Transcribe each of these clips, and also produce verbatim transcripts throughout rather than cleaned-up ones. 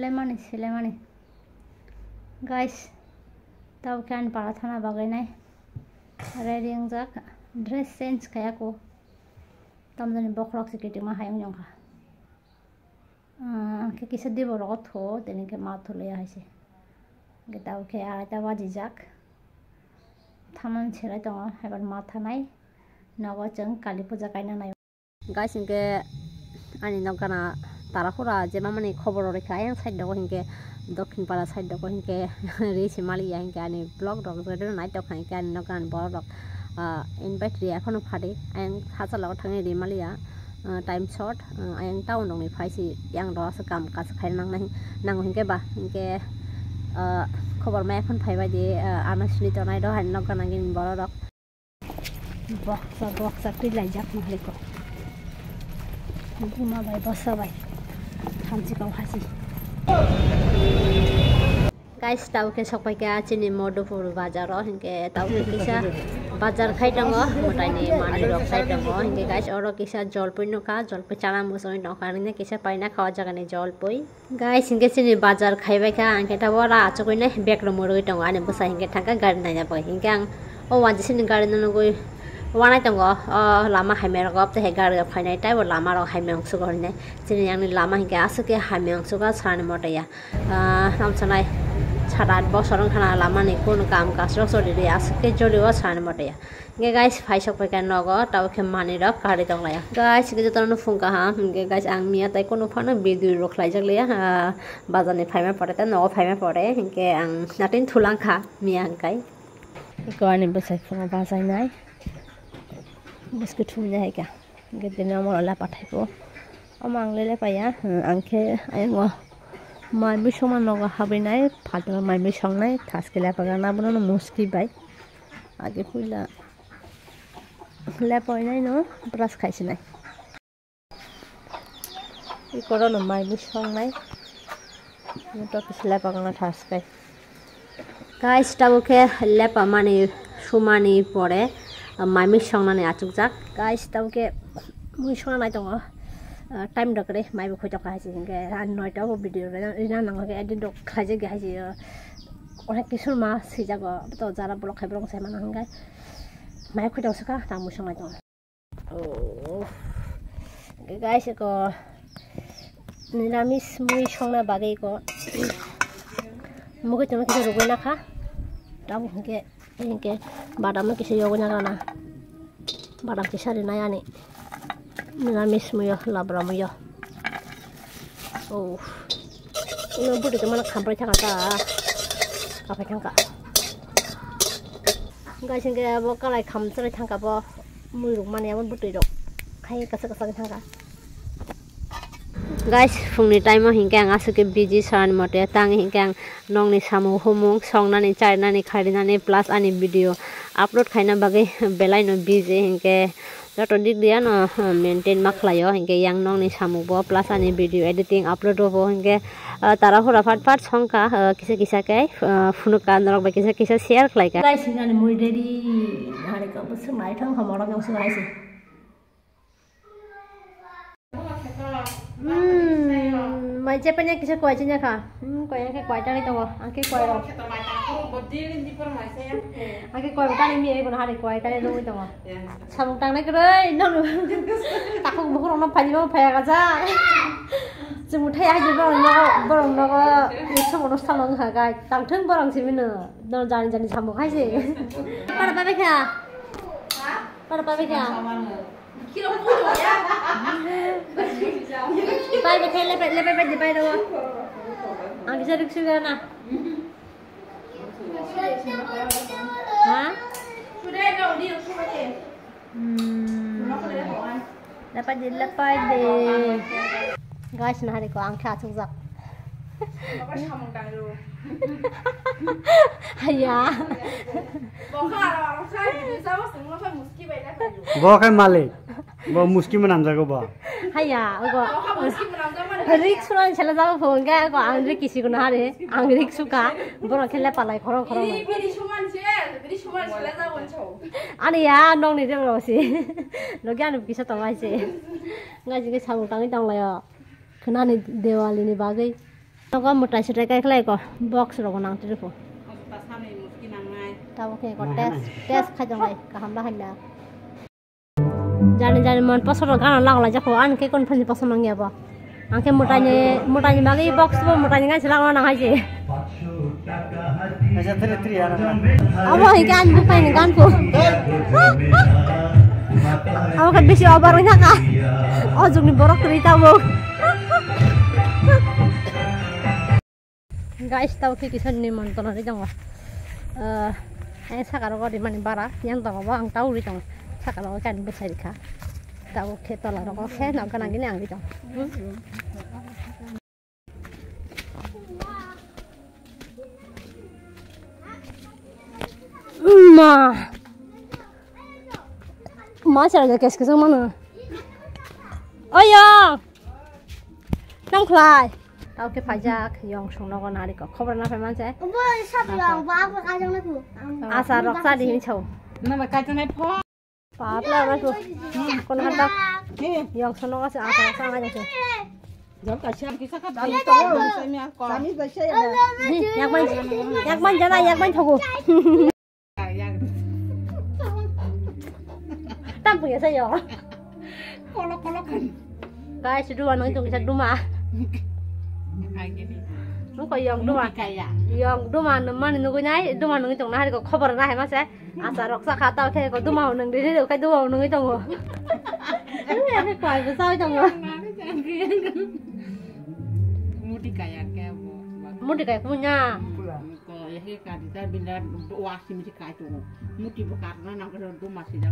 Silemani, silemani. Guys, tau khe ani para thana bagwi nai. Ready wngjak. Dress change khai ako. Tamjani bokhorok se kitima hai wngya wngkha. Ah, khe kisa dibo rogo tho, tini khe ma thulaya hai se. Hwnkhe tau khe aita bajijak. Thaman selai tongo, haibar ma thanai. Nogo chwng Kali puja kaina nai. Guys, hwnkhe ani nok gana Tarapura je mamani khobor rw rwkha, ayang side rogo hwnkhe Dokhin Para side rogo hwnkhe ri se maliya, hwnkhe ani vlog rok je nai tongkha, hwnkhe ani nok gana borok rok, ah, invite riya, ekhano phadi ayang hachalogo thangwi ri maliya, ah, time short, ah, ayang town rokni phai se yang rok aswk kam kaisa khai nangnai, nango hwnkhe ba, hwnkhe, ah, khobor ma ekhon phaibai di, ah, ano sini tongnai rok, ani nok gana gini borok rok. Boksa, boksa twi laijak nahai ko. Buma bai, bwsa bai. Thanchi kau hasi. Guys, tau khe sokpai kha chini Madhupur bazar o, hinkhe tau khe kisa bazar khai tongo, mwtaini manwi rok khai tongo, hinkhe guys, oro kisa jolpui nukha, jolpui chana muchungwi nokha, nini kisa paina kha o jagani jolpui. Guys, hinkhe chini bazar khaibai kha, hinkhe tabuk ora achugwi nai bag rok mwrwgwi tongo ani bwsa, hinkhe thangkha gari naina bagwi, hinkhe ang o wansukni gari no nugwi wanai tongo, o lama hamya rogo tei hai gari rok phainai taibo lama rok hamya wngsugo hinwi chini yang ni lama hinkhe aswk khe hamya wngsugo sani moto ya, ah, tamsa nai sat at bosor wngkha na lama ni kunu kam kasu rok choli ri aswk khe joli o sani moto ya. Hingke guys, phai sok phaikha nogo, tabuk khe manwi rok karwi tonglaio. Guys, hingke jotono phung kaham, hingke guys, ang miya tai kunu phano video rok khlaijak liya, ah, bazar ni phaima pore, tei nogo phaima pore, hingke ang natin thulang kha miya hingkai. Eko ani bwsai phungo bachainai, bwskhe thumnai hai kha, hingke tini omo rok le pathai po. Omo ang le lepaiya, ang khe ayang o mai mui songma nogo habwi nai, phataro mai mui songnai, thaske lepagana abono muski bai. Age puila lepai nai no brush khai sinai. Ikoro no mai mui songnai. Moto kisi lepagana thaske. Guys, tabuk khe lepamani sumani pore, ah, mai mui songnani achukjak. Guys, tabuk khe mui songna nai tongo. Ah, time rok kwrwi mai bo khoi tongkha hai se hinkhe, ah, noita o video rina, rina nango khe edit rok khlaijak hai se, ah, onek kisu ma swijago, to jara borok hai borok sai mano hinkhe mai khoi tong sukha, ta mui songnai tongo. Oh. Guys, eko niramis mui songna bagwi eko mugwi tongma kisa rugwi nakha. Tabuk hinkhe, hinkhe badam no kisa yogwi nagrana. Badam kisa rinai ani. Niramis muiyo, labra muiyo. Oh. Ino bwtwi tongmani khamproi thangkha ta. Kaphai thangkha. Guys, hinkhe abo kalai khamchwlwi thangkha bo. Mui rwkmani abo bwtwi rok. Hai kasa kasa thangkha. Guys, phungni time o hinkhe ang aswk khe busy sani mote. Tang hinkhe ang nokni samung humung, songnani, charinani, kharinani, plus ani video upload khaina bagwi belaino busy hinkhe. Joto dik diya no, ah, maintain ma khlaio, hinkhe yang nokni samung bo, plus ani video editing upload rok bo, hinkhe, ah, tara hura phat phat songkha, ah, kisa kisa khe, ah, phunukha norok bai kisa kisa share khlaikha. Guys, hinani mui ready, hari ko bwswk naithok kha morok yang sung hai se. Hmm, mai chepanya kisa kwai chanya kha. Hmm, kwai yang khe kwai tani tongo, ang khe kwai rok. Ang khe kwai bo tani mi ai bono hari kwai tani nungwi tongo. Samung tangnai kwrwi, nang takhuk bukhuk rokno phaidi bo phaiya kacha. Chwng thai hai borok nogo, borok nogo, sobo no salong kha gai. Tangthung borok simi no, no jani jani samung hai se. Para pabe kha. Para pabe kha. Pai be kha, lepe, lepe, lepe, lepe, lepe. Ang bisa duk suga na. Ha? Hmm. Lepai de, lepai de. Guys, nahari ko ang khe achukjak. Haya. Bo khe malik. Bo muski manamjago bo. Haya, ogo. Rik sunan sela jago phone ga ko ang rik kisi guna hare. Ang rik suka. Borok khe lepalai khorong khorong. Biri, biri suman se, biri suman sela jago nso. Ani ya nong ni debo si. Logi ani kisa tong ai se. Ngai jige samung tangwi tong layo. Khnani Diwali ni bagwi. Nogo mwtai swtai kai khlai ko, box rogo nang tiri ko. Tabo khe ko test, test khai jong lai, kaham la hamya. Jani jani mon poso rok gana lak lai jako, ani khe kon phani poso mangya bo. Ang khe mwtai ni, mwtai ni bagwi box bo mwtai ni gaisi lak nang hai se. Kaisa three three ano. Abo hai gan buphai ni gan ko. Abo khe bisi over wngkha ka. O jugni borok kwrwi tabuk. Guys, tau khe kisa nimon tonani tongo. Ah, ang saka rogo rimani bara, yang tongo bo ang tau ri tongo. Saka rogo khe ani bwsai rikha. Tau khe tola rogo khe nokha nangini ang ri tongo. Hmm? Ma. Ma chara kes kes mano. Oyo. Tang khlai. Tau khe phaijak, yong song nogo nari ko. Khobor na phai manse. Bo sab yong, ba ba kajang na ku. Asa rok sa di hin chau. Na ba kajang nai pho. Pap la na ku. Kon han tak. Yong song nogo se asa rok sa ngai se. Jam ka siam kisa ka dai to. Sami ba siya. Yak man, yak man jana, yak man thogo. Tam punya saya. Kolok kolok kan. Guys, duma nang jong kisa duma. Nung ko yong duma. Kaya. Yong duma nang mani nugui nai, duma nang jong nahari ko khobor nahai mase. Asa rok sa khata khe ko duma nang de de kai duma nang jong. Ini apa kau bisa jong. Muti kaya ke bo. Muti kaya punya. Ko ya he ka di ta bin da wa si mi kai to. Muti bo kar na na ko do ma si da.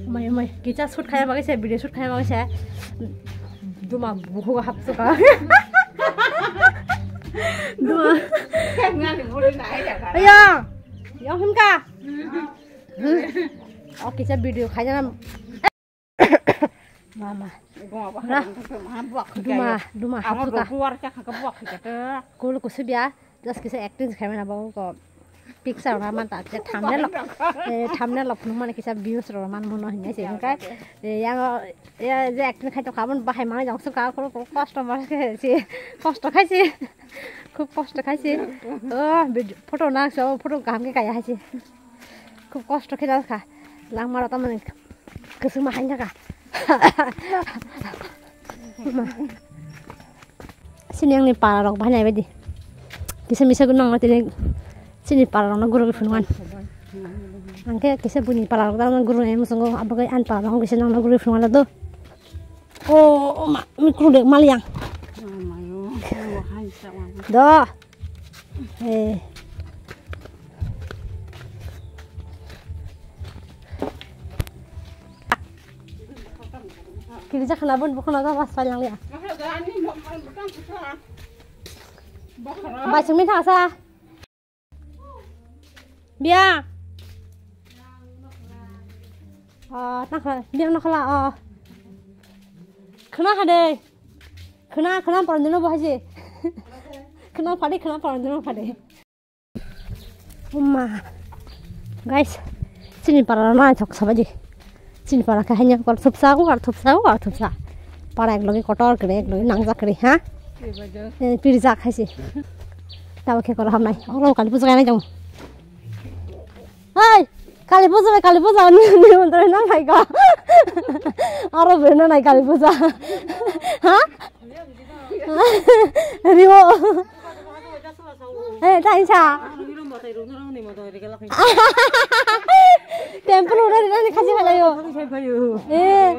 Mai mai kita shoot khaya bagwi se, video shoot khaya bagwi se. Duma buhu hap suka. Duma. Ngani buri na ai da. Ayo. Yang him ka. Oh, kita video khaya na. Mama. Duma, duma hapsuka. Kulu kusubya, just kisa acting khaimani abo ko picture rok man ta kisa thumbnail rok, eh, thumbnail rok phunuk mani kisa views rok man mono hinwi se hwnkhe, eh, yang, eh, je acting khai tongkha aboni bahai manwi jong suka, kulu kulu kosto ma khe se, kosto khai se, khub kosto khai se. Oh, photo nak so, photo kaham khe kaya hai se. Khub kosto khe jak kha. Langma rok tamani kwchwma hai jak kha. Sini ang ni para rok bahai nai baidi. Kisa misa nang tini sini para rok no guru phunuknai. Ang khe kisa buini para rok no guru nai muchungo abo khe ani para rok kisa nang no guru phunuknai do. Oh, oh, ma, mikro dek maliang. Do. Eh. Kiri jakhana bon bukhana ga was palang ya. Bai sumi thasa. Biya. Oh, tang khala. Biya no khala. Oh. Khna ha de. Khna, khna paranjano bo haji. Khna phadi, khna paranjano phadi. Umma. Guys, chini para na thok sabaji. Chini para khe haino kol thupsa, kol thupsa, kol thupsa. Para ek logi kotor kre, ek logi nangjak kre, ha? Eh, pirjak hai se. Tabo khe kol hamnai. Oro kali puja kainai jong. Hai, kali puja, kali puja, ni, ni, ni, ni, nang hai ka. Oro bena nai kali puja. Ha? Riwo. Eh, ta insa. Temple ura rina ni khaji halayo. Eh.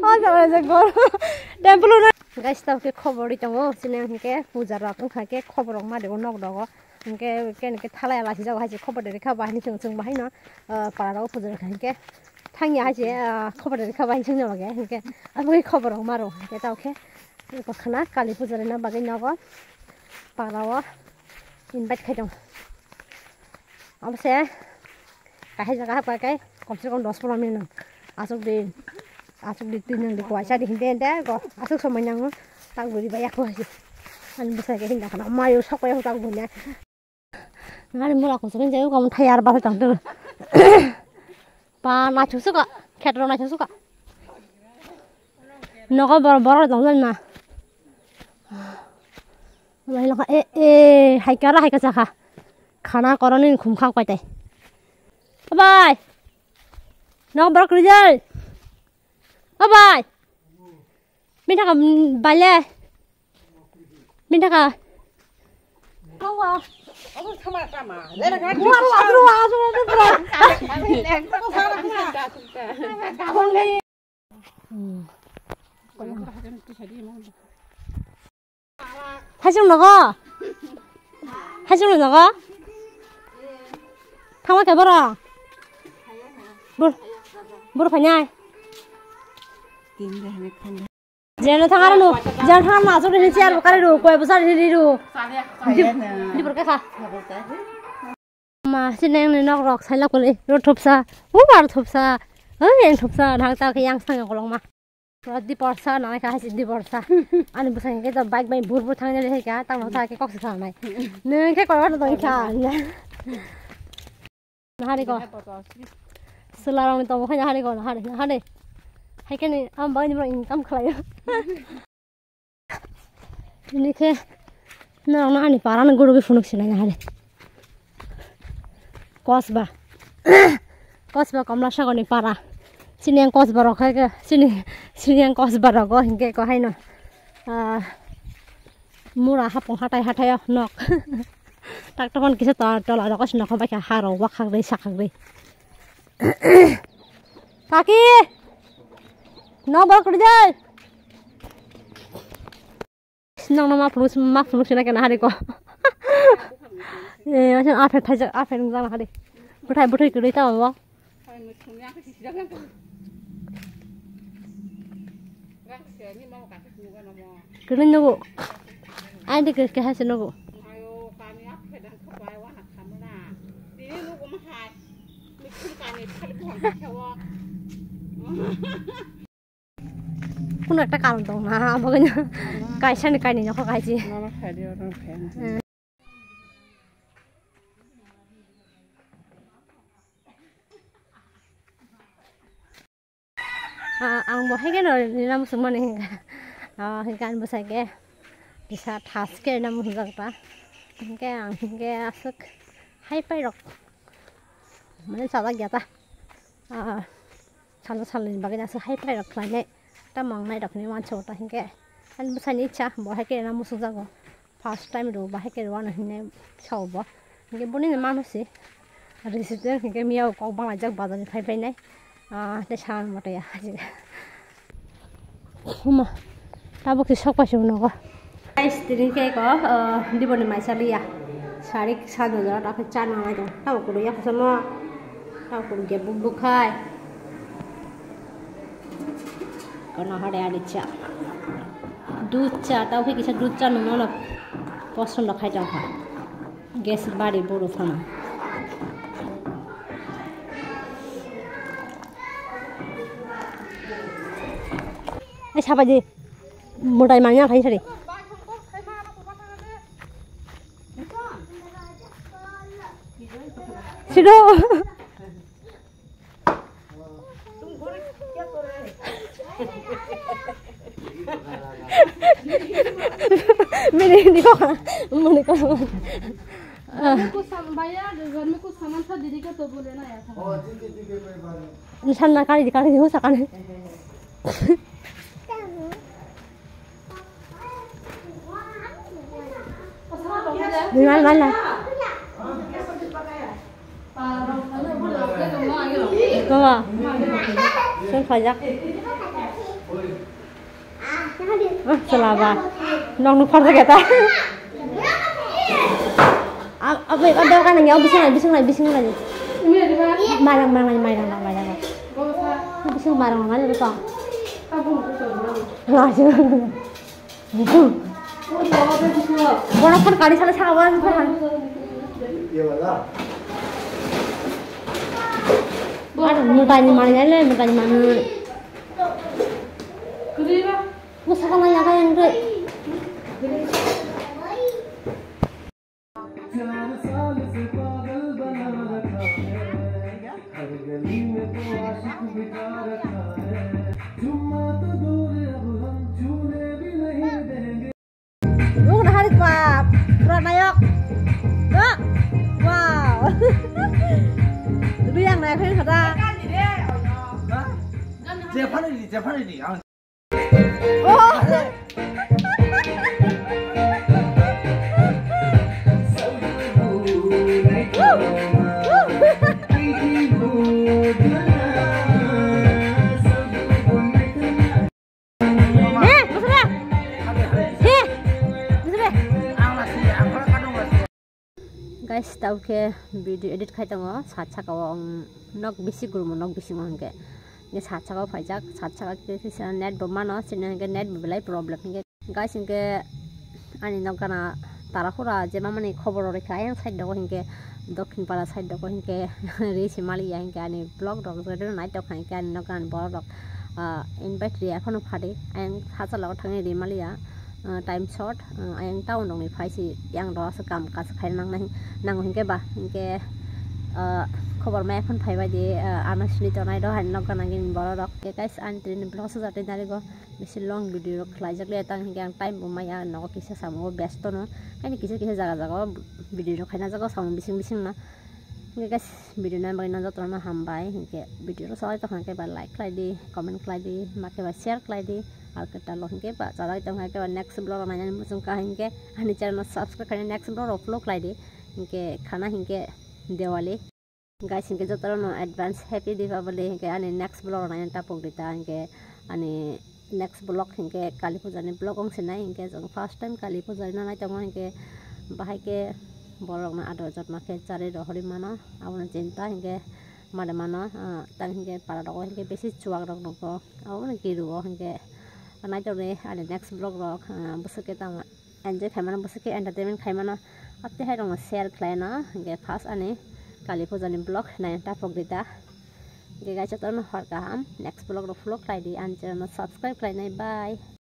Oh, jara je gor. Temple ura. Guys, tao ke khobor ri tongo. Sini hingke puja rok wngkha ke khobor rok ma de nok dogo. Hingke, hingke, hingke thalai ala sijak hai se khobor de rikha bahai ni chwng chwng bahai no, ah, para rok puja rikha hingke thangya hai se, ah, khobor de rikha bahai ni chwng chwng bahai hingke abo khobor rok maro hingke tao khe khana kali puja rina bagwi nogo para o invite khai tong. Abo se. Kahai jaga hapkha khe komse kom dos pondro minute nang. Aswk di, aswk di twi nang di kuaisa di hinde hinde go aswk somoi nango. Tak buri bai yakho hai. Ani bwsai khe hinda khana mayo sok pai tak buri. Ngari mula ko sokhe jai ko thayar ba tang tu. Pa na chu suka, khetro na chu suka. Nogo bor-, borok tong jani na. Wai lokha, e, e, hai kara hai kachakha. Khana koroni khum khak pai tai. O bai. Nogo borok kwrwi jai. O bai. Bini thaka, mm, baile. Bini thaka. Haisung nogo? Haisung nogo? Thangma khe borok? Bor-, borok phainai? Jeno thang aro no, jeno thang aro no, asuk ni chair bo kari ro, koi bwsa ri ri ro. Di, di bor kha. Ma, sini yang ni nok rok sai lak kuli, ro thupsa, u bar thupsa, oi yang thupsa, thang ta khe yang sang kolong ma. Ro di porsa, na kha hai di porsa. Ani bwsa ke to bike bai bur bur thang ni le kha, tang ta khe kok sa nai. Neng khe koi bar dong kha. Nahari ko. Sula rong ni tomo khai nahari ko, nahari, nahari. Hai khe ni, am bai ni bro income khlai. Ini khe, norok no ani para no guru bi phunuk sinai nahari. Kosba. Kosba Komla Sagar ni para. Sini yang kosba rok khai khe, sini, sini yang kosba rok go hinkhe ko hai no. Ah, mura hapung hatai hatai o nok. Tak tokon kisa to-, tola rok sini nok bai kha ha rok wak khak dei sak khak dei. Kaki! No bor kuri dei. Nong no ma phunuk, ma phunuk sina kena hari ko. Eh, macam apher thai jak, apher nung jana hari. Buthai buthai kuri ta mo. Kini nugu. Ai di ke, ke hasi nugu. Kuno ekta karon tong na, abaganya. Kaisa ni kaini nokho kaisi. Ah, ang bo hai khe no rina muchung mani hinkha. Ah, hinkhe ani bwsai khe kisa thas khe rina muchung jak ta. Hinkhe ang hinkhe aswk hai pai rok. Mane chajak ya ta. Ah, salo salni bagwi aswk hai pai rok khlainai. Tamo ang nai rok hinwi wansa ta hinkhe. Ani bwsai ni icha bo hai khe rina muchung jago. First time rw bahai khe rw ano hinwi sao bo. Hinkhe boni no mano se. Resident hinkhe miyao kok banglaijak bazar ni phai phainai. Ah, tei sa motoi ya. Huma. Tabuk se sok paisa nogo. Guys, tini khe ko, ah, diboni maisa liya. Sari sa dojora ta khe cha nangnai tong. Tabuk kudu ya khosamo. Tabuk kudu ge buk buk khai. Kono hade ari cha. Dudh cha, tao khe kisa dudh cha nungno no poson rok khai tong kha. Gas bari boro phano. Ai sabai di. Modai mangya khai sari. Sido. Bini ni kok, mani kok. Ko sam baya, घर में कुछ सामान था, दीदी का तो बोले ना आया था। Insan na kari di kari di ho sakani. Mal mal na. Baba. Sung khajak. Ah, chala ba. Nong nuk phar jaga ta. Ab-, ab-, ab-, dokan yang bising lai, bising lai, bising lai. Marang, marang lai, marang lai, marang lai. Bising marang lai, marang lai. Lah, sih. Borok phone kari sale saka bo ang phone. Aro mobile ni manwi nai le, mobile ni manwi. Bo saka ma yaga yang doi. Jephani di, jephani di, ang. Oh. He, busu de. He, busu de. Guys, tau khe video edit khai tongo, sat saka o, um, nok bisi gurumo, nok bisingo hinkhe. Hinkhe sat saka o phaijak, sat saka khe kisa net bo mano, sini hinkhe net bo belai problem hinkhe. Guys, hinkhe ani nok gana Tarakura je mamani khobor rikha, ayang side dogo hinkhe, Dokhin Para side dogo hinkhe, ri si maliya hinkhe ani vlog rok je nai tokha hinkhe ani nok gana borok rok, ah, invite riya phano phadi, ayang hachalogo thangwi ri maliya, ah, time short, ah, ayang town rokni phai si yang rok aswk kam kaisa khaina nangnai, nango hinkhe ba, hinkhe, ah, khobor maya phano phaibai di, ah, ano sini tonai rok haino nok gana gini borok rok. Hinkhe guys, ani tini vlog swjak twi narigo. Bisi long video rok khlaijak le tang hinkhe ang time bo maya nogo kisa samungo besto no. Haini kisa kisa jaga jaga o video rok khaina jaga o samung bising bising no. Hinkhe guys, video nai bagwi no jotono hambai. Hinkhe video rok soi tokha khe ba like khlai di, comment khlai di, ma khe ba share khlai di. Ar khe talo hinkhe ba chajak tongkha khe ba next vlog rok nainani muchung kha hinkhe ani channel no subscribe khlaina next vlog rok follow khlai di. Hinkhe khana hinkhe Diwali. Guys, hinkhe jotono advance happy Deepavali, hinkhe ani next vlog naina tapok dita, hinkhe ani next vlog hinkhe Kali Puja ni vlog wng sinai, hinkhe jong first time Kali Puja rina nai tongo, hinkhe bahai khe borok no ador jotma khe chari rohori mano, abono chinta hinkhe mare mano, ah, tang hinkhe para rogo hinkhe bisi chuwak rok nugo, abono kirugo hinkhe nai tongni ani next vlog rok, ah, bwswk khe tang enjoy khaimano, bwswk khe entertainment khaimano, aptwi hai rokno share khlaino. Hinkhe first ani Kali Puja ni vlog naina tapok dita. Hinkhe guys, jotono hor kaham, next vlog rok follow khlai di, ani channel no subscribe khlainai, bye.